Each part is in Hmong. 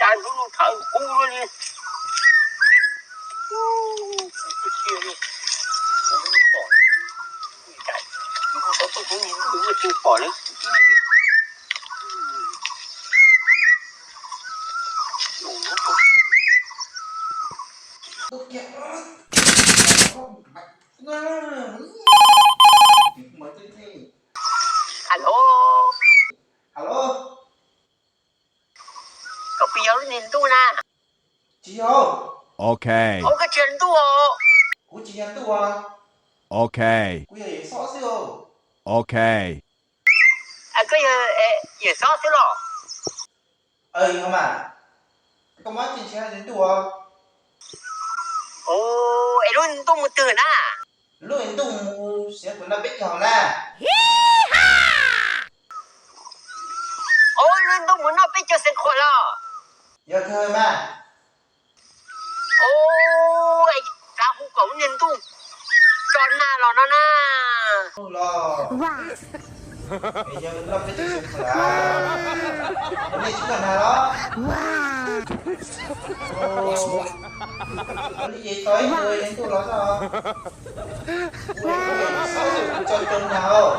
Hnub no thawv kub luaj li. Kuv tsis pom, kuv tsis pom, kuv tsis pom li. Alo. Alo. Koj puas yog lub niag ntuj na? Tsis yog. Ok. Ua koj tsis yog ntuj os. Kuv tsis yog ntuj os. Ok. Kuv yog Yawm Xob xwb os. Ok. Koj yog Yawm Xob xwb los? Yog mas. Koj muab tsis yog ntuj os. Es lub ntuj mus twg na? Lub ntuj mus siav khuam noj peb caug na. Lub ntuj mus noj peb caug siav khuam los? Yog kawg mas. Ov, es kav hu kom lub niag ntuj tso nag los no na. Los, yog noj peb caug siav khuam, nej tsis noj nag los? Ov, li ces tau ib tug niag ntuj los tso. Kuv tso tau nag os.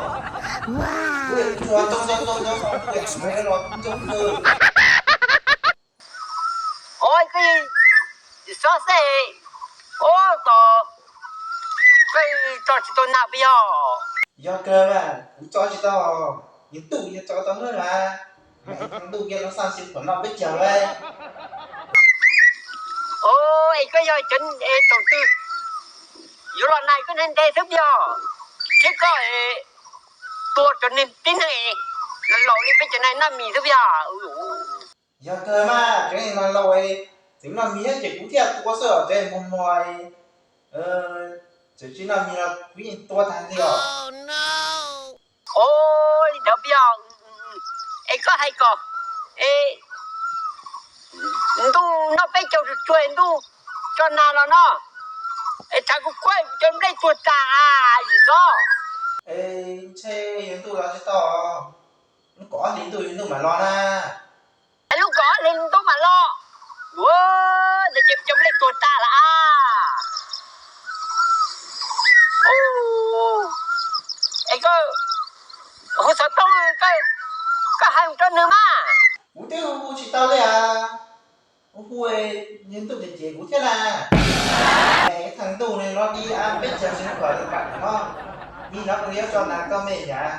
Kuv tsuas ntxoo ntxoo ntxoo ntxoo, kuv los ntxoo kawg. Ov, koj Yawm Xob xwb. Ov, tos koj tso tsis tau nag puas yog? Yog kawg mas, kuv tso tsis tau. Niag ntuj yog tso tau na mas. Niag ntuj kiag los xaj siav khuam noj peb caug lawm. Ov, es koj yog cov thaum twg yuav los nag koj ntev ntev xwb puas yog? Thiab koj tua cov niag tib neeg laus li peb cov no noj mis xwb puas yog? Yog kawg mas, cov niag laus laus tseem noj mis thiab ces kuv thiaj tua xwb os, cov muag muag tseem tsis noj mis los kuv yeej tua tag li os. Ov, li ntawd puas yog? Es koj hais kom es ntuj noj peb caug tsuag tsuag es ntuj tso nag los no, es tshav kub kuab kuv cov nplej tuag tas Yawm Xob. Es ntshe yog ntuj los tsis tau, lub kaum ob hlis ntuj yog ntuj mam los na. Es lub kaum ob hlis ntuj mam los. Ua, ntawd ces cov nplej tuag tas lawm as. Es koj hu xov tooj, koj hais mus rau nws mas. Kuv twb hu tsis tau li as. Hu hu, niag ntuj ces cem kuv thiab na. Es thaj ntuj ne los li peb caug siav khuam li pam no, vim no kuv yuav tso nag koj me yav.